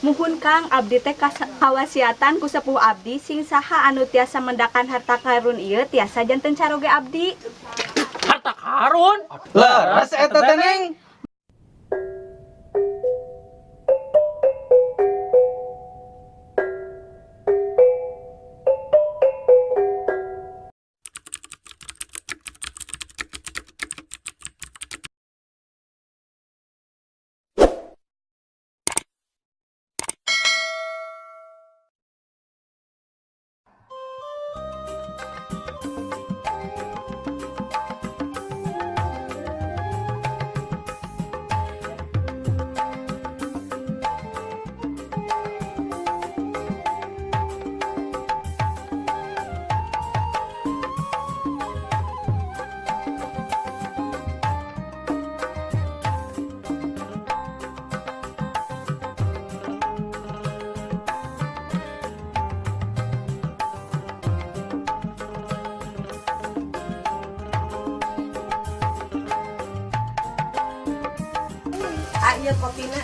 Muhun Kang, abdi teh kawasiatan ku sepuh abdi sing saha anu tiasa mendakan harta karun ieu tiasa janten caroge abdi. Harta karun? Leres eta teh, Neng. Ah, iya kopina.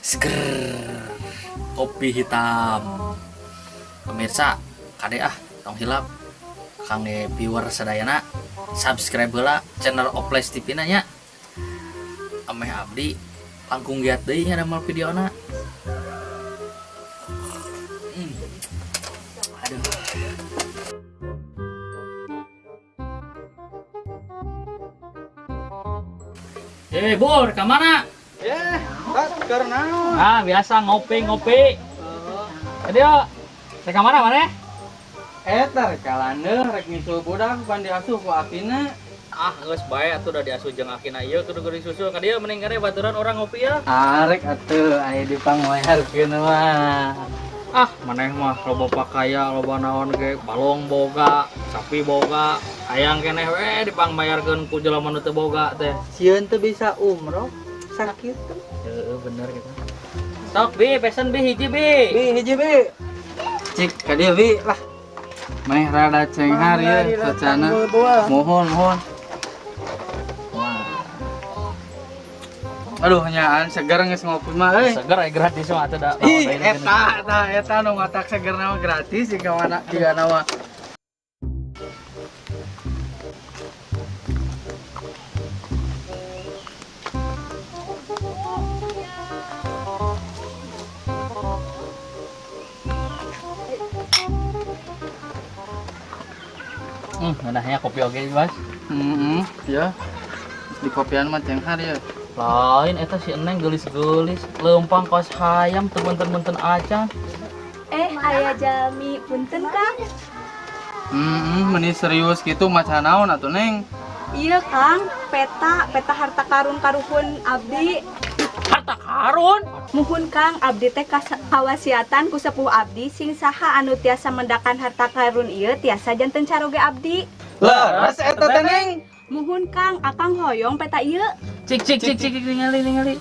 Seger. Kopi hitam. Pemirsa, kade ah, tong hilap. Kangge viewer sadayana, subscribe heula channel Oples TV na nya. Ameh abdi langkung giat deui ngadamel videona. Aduh. Bur, ka mana? Ya, tak keur naon? Ah, biasa ngopi-ngopi. Jadi yuk, saya ka mana maneh? Eta rek kalandeuh rek nyusul budak pan diasuh ku akina. Ah, geus bae atuh da diasuh jeung akina ieu kudu kudu disusul ka dieu mending kare baturan urang ngopi ya. Arek atuh aya dipangmayarkeun mah. Ah, maneh mah loba pakaya, loba naon ge, balong boga, sapi boga, hayang keneh we dipangmayarkeun ku jelema nu teu boga teh. Sieun teu bisa umroh sakit. Heeh, bener gitu. Sok bi, pesen bi hiji bi. Bi hiji bi. Cik ka dieu bi lah. Meh rada cenghar ya sacana. Mohon, mohon. Aduh, nyaan seger geus ngopi mah euy. Seger aya gratis mah atuh da. Ih, eta tah eta nu matak seger mah gratis jika mana jiga nama. Ngeunahnya kopi oge, Bas. Heeh, ya. Di kopian mah cenghar ya. Lain eta si Eneng geulis-geulis, leumpang kos hayam teu benten-benten acan. Aya jalmi punten, Kang. Meni serius gitu maca naon atuh, Neng? Iya, Kang, peta harta karun karuhun abdi. Harta karun? Muhun Kang, abdi teh kawasiatan ku sepuh abdi sing saha anu tiasa mendakan harta karun ieu tiasa janten caroge abdi. Leres eta teh, Neng. Muhun Kang, akang hoyong peta ieu. Cik cik cik cik ningali ningali.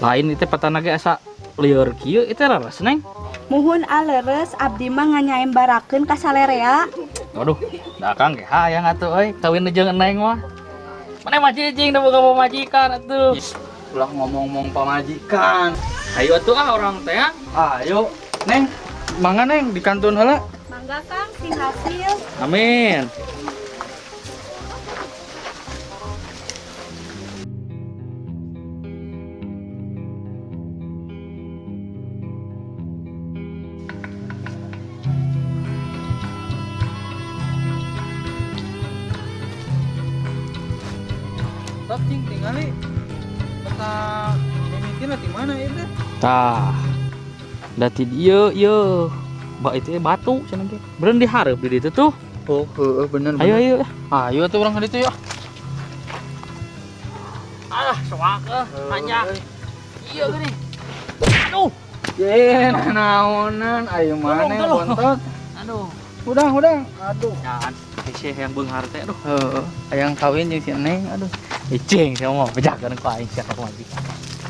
Lain itu petana ge asa lieur kieu itu leres, Neng. Muhun aleres abdi mah nganyaembarakeun ka salerea. Waduh, da akang ge hayang atuh euy, kawin jeung Neng mah. Maneh mah cicing da boga pamajikan atuh. Ulah ngomong-ngomong pamajikan. Ayo atuh ah orang teh. Ayo, Neng. Mangga Neng di kantun heula. Mangga Kang, sing hasil. Amin. Top cing tingali peta mimitina di mana ieu teh? Tah. Da ti dieu ieu. Ba itu batu cenah ge. Beureun dihareup di ditu tuh. Oh, heeh bener. Ayo ayo. Ayo atuh urang ka ditu ya. Alah, soak hanya. Iya geuning. Aduh. Ye, naonan ayo maneh bontot. Aduh. Hudang, hudang. Aduh. Jangan. Hese yang beunghar teh aduh. Heeh, hayang kawin jeung si Neng aduh. Icing sia mah bejakeun ku aing sia ka pamajikan.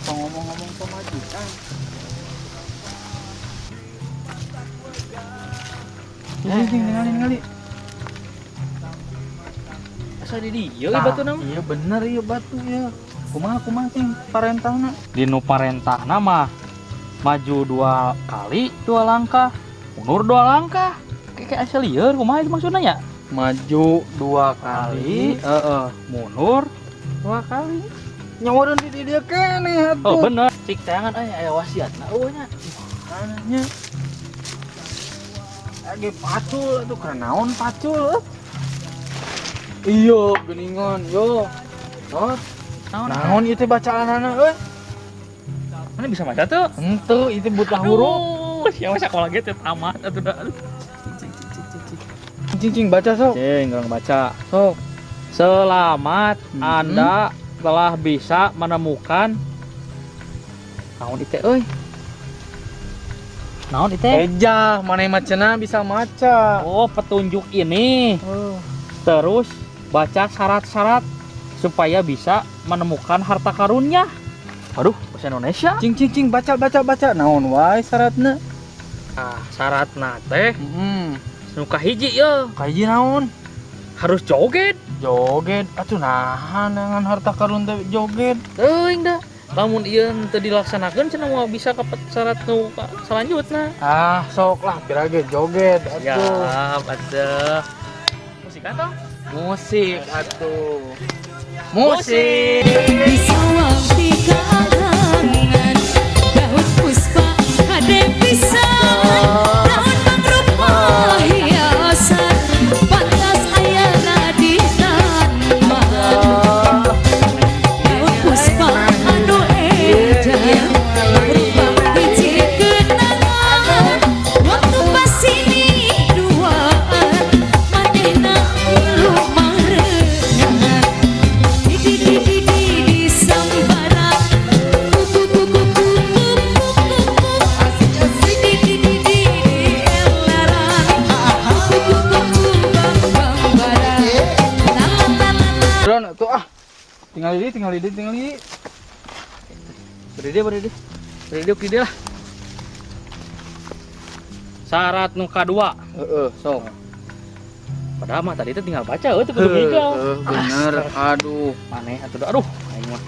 Ngomong-ngomong pamajikan. Cing ningali. Asa di dieu batu nama? Iya bener ieu batu ya. Kumaha cing parentahna? Dinu parentahna mah maju 2 kali 2 langkah, mundur 2 langkah. Kayak asa lieur kumaha itu maksudna ya? Maju 2 kali, heeh, mundur 2 kali. Nyawareun di dieu keneh atuh. Oh bener. Cik tayangan euy aya wasiatna eueuh nya. Nya. Lagi pacul atuh keur naon pacul? Iya, geuningan yo. Tot. Naon ieu teh bacaanana euy? Mana bisa maca tuh? Henteu, ieu teh buta huruf. Siapa sekolah ge teh tamat atuh da. Cing cing baca sok. Cing, urang baca. Sok. Selamat Anda telah bisa menemukan naon ieu teh euy? Naon ieu teh? Ejah, maneh mah cenah bisa maca. Oh, petunjuk ini. Terus baca syarat-syarat supaya bisa menemukan harta karunnya. Aduh, bahasa Indonesia. Cing cing cing baca baca baca naon wae syaratna? Ah, syaratna teh. Nu kahiji ye. Kahiji naon? Harus joget. Joget. Atuh nahan dengan harta karun teh joget. Teuing da. Lamun ieu teu dilaksanakeun cenah moal bisa ka syarat nu selanjutna. Ah, sok lah pirage joget atuh. Siap atuh. Musik atuh. Musik atuh. Musik. Tinggal di. Berdiri lah. Syarat nu kadua. Heeh, sok. Padahal mah tadi itu tinggal baca euy teu kudu ngigau. Bener. Aduh, maneh atuh aduh aing mah.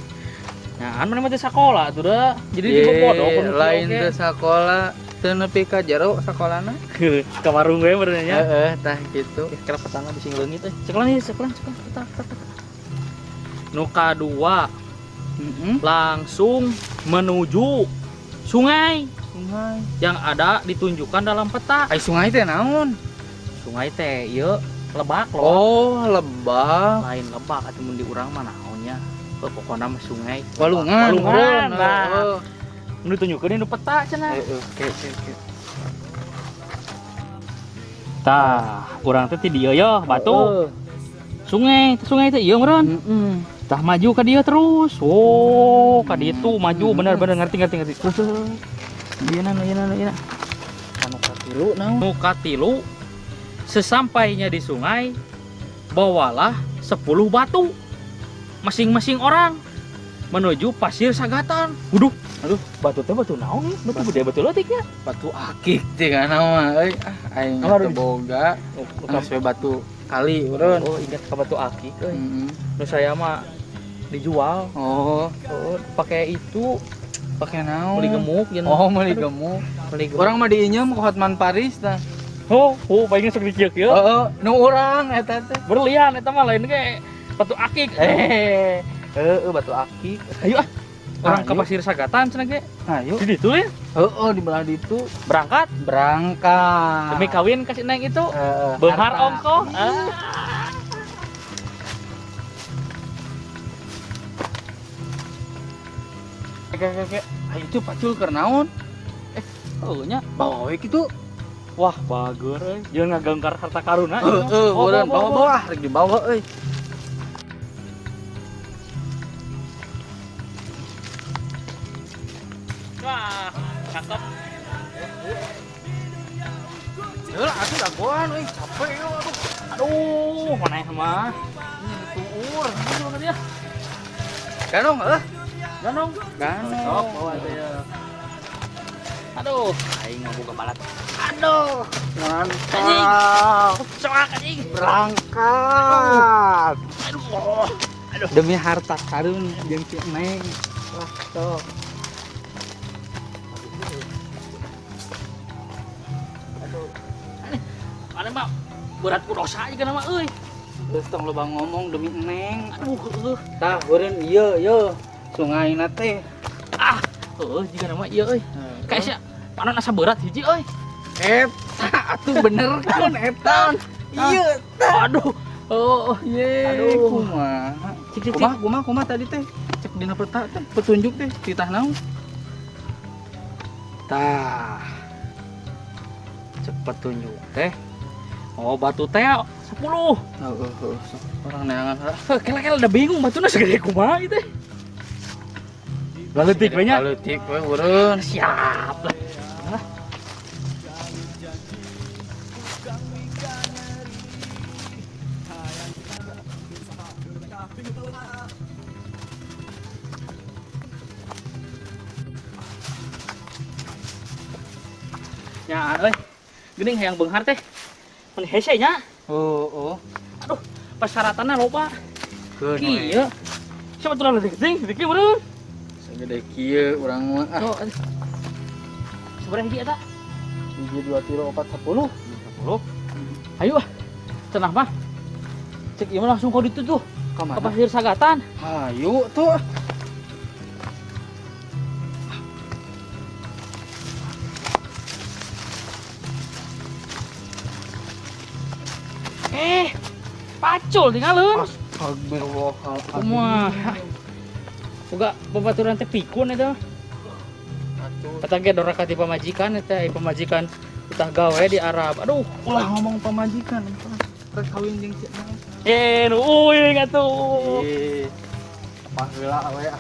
Nah, maneh mah teu sakola atuh da. Jadi dibobodo kudu lain teu sakola, teu nepi ka jero sakolana. Ka warung we bener nya. Heeh, tah kitu. Kira petangna bisi leungit euy. Sekolah nih, sekolah, petang. Nu kadua. Langsung menuju sungai. Yang ada ditunjukkan dalam peta. Ai sungai teh naon? Sungai teh ieu lebak loh. Oh, lebak. Lain lebak atuh mun di urang mah naonnya. Pokona mah sungai. Walungan. Walungan. Nah. Nu ditunjukkeun nu peta cenah. Heeh, oke. Tah, urang teh ti dieu yeuh batu. Sungai, sungai teh ieu meureun. Tah maju ka dia terus. Oh, ka ditu maju bener-bener ngerti. Terus. Ieu na. Anu katilu naon? Nu katilu sesampainya di sungai bawalah 10 batu masing-masing orang menuju pasir Sagatan. Waduh, aduh, batu teh batu naon? Batu gede batu leutik nya. Batu akik teh kana mah euy. Ah, aing teu boga. Geus we batu kali urun. Oh, ingat ka batu akik euy. Nu saya mah dijual. Oh, pakai itu, pakai naon? Meuli gemuk jeung. Oh, meuli gemuk. Urang mah diinjem ku Hotman Paris tah. Oh, paling sok dikieu-kieu. Heeh, nu urang eta teh. Berlian eta mah lain ge batu akik. Heeh, batu akik. Ayo ah. Urang ke Pasir Sagatan cenah ge. Ayo. Di ditu ya? Heeh, di belah ditu. Berangkat? Berangkat. Demi kawin ka si Neng itu. Beunghar ongkoh. Oke. Ayo itu pacul keur naon? Heuh nya bawa we kitu. Wah, bager euy. Jeung ngagengkar harta karuna. Heeh, bawa-bawa ah, rek dibawa euy. Wah, cakep. Heula atuh dagoan euy, capek euy aduh. Aduh, mana mah? Tuur, mana dia? Ganong heuh. Ganong. Ganong. Sok bawa teh ya. Aduh, aing mah boga balat. Aduh, mantap. Soak anjing. Berangkat. Aduh. Aduh. Demi harta karun jeung si Neng. Wah, sok. Aduh. Mana mah berat ku dosa juga nama euy. Geus tong loba ngomong demi Neng. Aduh, heueuh. Tah, beureun ieu ieu sungaina teh. Ah, heueuh jiga nama ieu euy. Kayak sia panon asa berat hiji euy. Eta atuh bener kan eta. Ieu tah. Aduh. Oh, ye. Aduh. Kumaha? Cik cik. Kumaha kumaha kumaha tadi teh? Cek dina peta teh, petunjuk teh titah naon? Tah. Cek petunjuk teh. Oh, batu teh 10. Heeh, heeh. Orang neangan heula. Kela-kela udah bingung batuna segede kumaha ieu teh. Laletik we nya. Laletik we urun. Siap lah. Ya, euy. Geuning hayang beunghar teh. Mun hese nya. Oh, oh. Aduh, persyaratanna loba. Keun we. Kieu. Siapa tuh laletik ting, dikit meureun. Segede kieu urang mah. Ah. Oh, sabaraha hiji eta? 1 2 3 4 10. 10. Ayo ah. Cenah mah. Cek ieu mah langsung ka ditu tuh. Ka mana? Ka Pasir Sagatan. Hayu tuh. Pacul tinggalun. Astagfirullahaladzim. Kumaha? Boga babaturan teh pikun eta. Kata ge doraka ti pamajikan eta, pamajikan utah gawe di Arab. Aduh, ulah ngomong pamajikan. Rek kawin jeung si Neng. Eh, nu uing atuh. Ih. Apa heula we ah.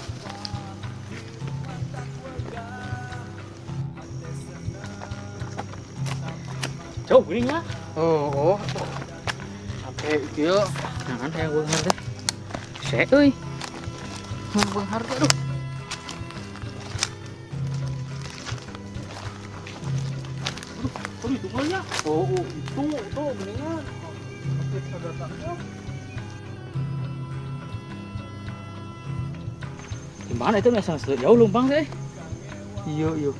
Jauh geuning lah. Oh, oh. Sampai kieu. Nah, kan hayang beunghar teh. Se euy. Hayang beunghar teh aduh. Aduh, itu mah nya. Oh, oh, itu tuh geuningan. Pasir Sagatan. Gimana itu nggak sangat jauh lumpang teh? Iya, iya.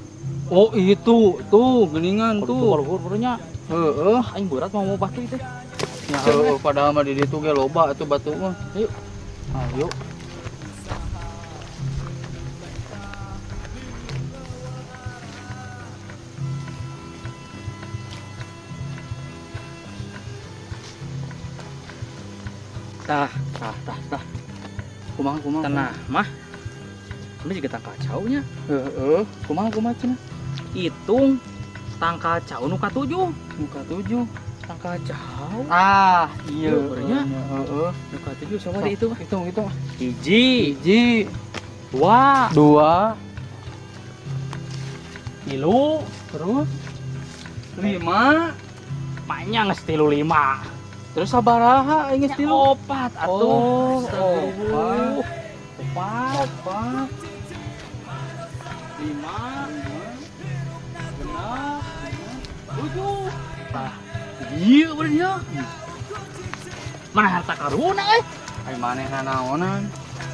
Oh, itu tuh geuningan tuh. Tuh. Luhur-luhurnya. Heeh, aing berat mau batu itu. Ya, heueuh, padahal mah di ditu ge loba atuh batu mah. Ayo. Ayo. Tah, tah, tah, tah. Kumaha kumaha? Tenah mah. Ini juga tangkal caunya. Heeh, kumaha kumaha cenah? Hitung tangkal cau nu ka-7. Nu ka-7. Tangkal cau. Ah, iya. Heeh. Nu ka-7 sama di itu mah. Hitung, hitung. Hiji, Hiji, dua, dua, tilu, terus lima. Panjang geus 3 5. Terus sabaraha aing geus 3? 4 atuh. Oh, Astagfirullah. opat. 4, Opat. 5, 6, 7. Tah, ieu bener nya. Mana harta karun euy? Ai manehna naonan?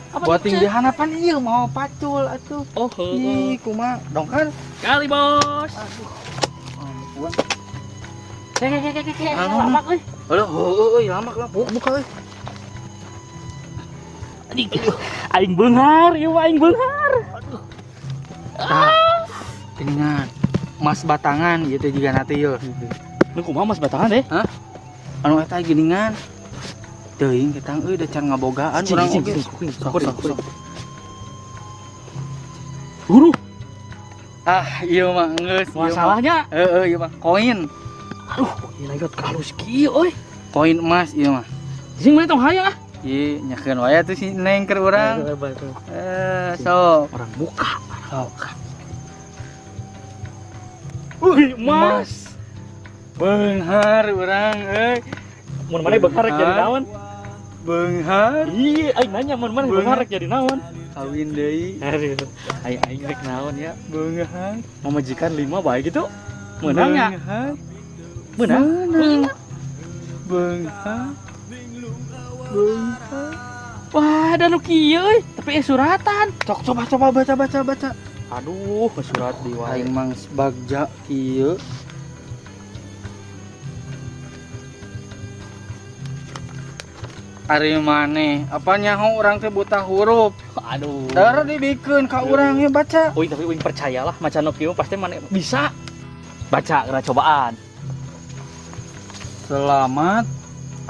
Apa Buat tuh, tinggi hanapan ieu mau pacul atuh. Oh, heueuh. Ih, kumaha? Dongkan. Kali, Bos. Aduh. Ampun. Kek, Anu. lamak euy. Aduh, heueuh euy, lamak lah. Buka euy. Anjing. Aing beunghar, ieu mah aing beunghar. Aduh. Tah. Geuningan. Mas batangan ieu teh jiga na teh ieu. Nu kumaha mas batangan deh? Hah? Anu eta geuningan. Teuing ketang euy da can ngabogaan urang oge. Sok sok sok. Guru. Ah, ieu mah geus. Masalahnya heeh ieu mah koin. Aduh, ieu lagi halus kieu euy. Koin emas ieu mah. Jeung mana tong hayang ah. Ieu nyakeun wae atuh si Neng keur urang. Sok. Orang buka. Sok. Wih, emas. Beunghar urang euy. Mun maneh beunghar rek jadi naon? Beunghar. Iya, aing nanya mun maneh beunghar rek jadi naon? Kawin deui. Aduh, aing aing rek naon ya? Beunghar. Pamajikan 5 bae gitu. Meunang nya? Meunang. Meunang. Beunghar. Beunghar. Wah, ada nu kieu euy, tapi suratan. Cok, coba coba baca baca baca. Aduh, surat di wae. Aing mang bagja kieu. Ari maneh, apa nyaho urang teh buta huruf. Aduh. Dar dibikeun ka urang ge baca. Uing tapi uing percayalah maca nu kieu pasti maneh bisa. Baca geura cobaan. Selamat,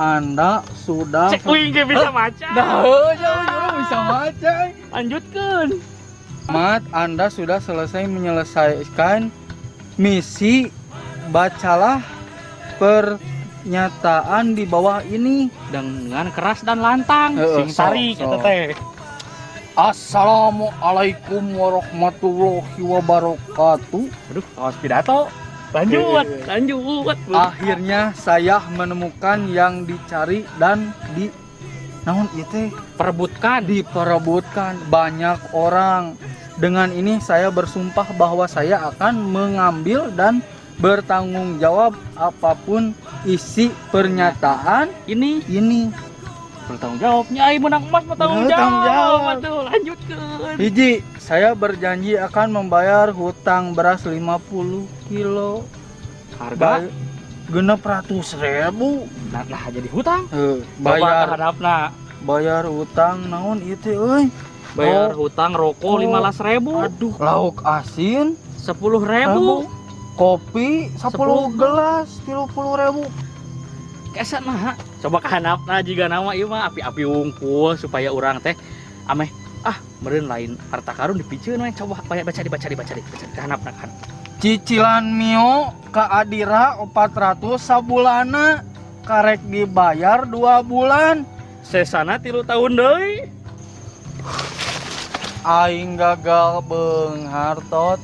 Anda sudah Cek uing ge bisa maca. Dah, jauh bisa maca. Lanjutkeun. Selamat, Anda sudah selesai menyelesaikan misi. Bacalah pernyataan di bawah ini dengan keras dan lantang. Sing tarik eta teh. Assalamualaikum warahmatullahi wabarakatuh. Aduh, awas pidato. Lanjut, lanjut. Akhirnya saya menemukan yang dicari dan di naon ieu teh? Perebutkan. Diperebutkan banyak orang. Dengan ini saya bersumpah bahwa saya akan mengambil dan bertanggung jawab apapun isi pernyataan ini. Ini bertanggung jawabnya, ai menang emas mah tanggung jawab. Aduh, lanjutkeun. Hiji, saya berjanji akan membayar hutang beras 50 kilo. Harga 600.000. Nah, lah jadi hutang. Bayar terhadapna. Bayar hutang naon ieu teh euy? Bayar hutang rokok 15.000. Aduh, lauk asin 10.000. Kopi 10 gelas 30.000. Kesan mah. Coba kahanapna jiga nama ieu mah api-api wungkul supaya urang teh ameh ah meureun lain harta karun dipiceun we. Coba baca dibaca dibaca dibaca kahanapna kan. Cicilan Mio ka Adira 400 sabulana karek dibayar 2 bulan. Sesana 3 tahun deui. Aing gagal beunghar tot.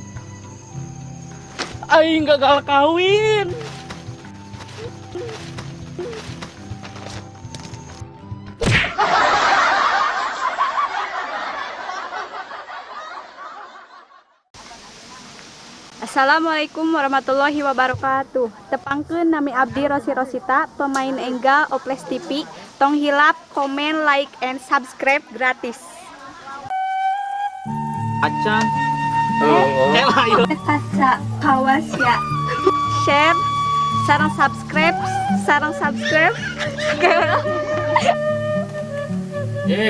Aing gagal kawin. Assalamualaikum warahmatullahi wabarakatuh. Tepangkeun nami abdi Rosi Rosita, pemain enggal Oples TV. Tong hilap, komen, like, and subscribe gratis. Acan. Kaca kawas ya. Share, sarang subscribe, sarang subscribe.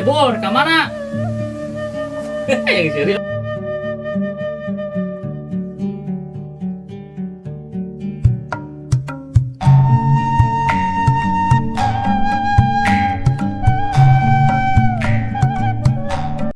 Bor, ka mana? Yang serius.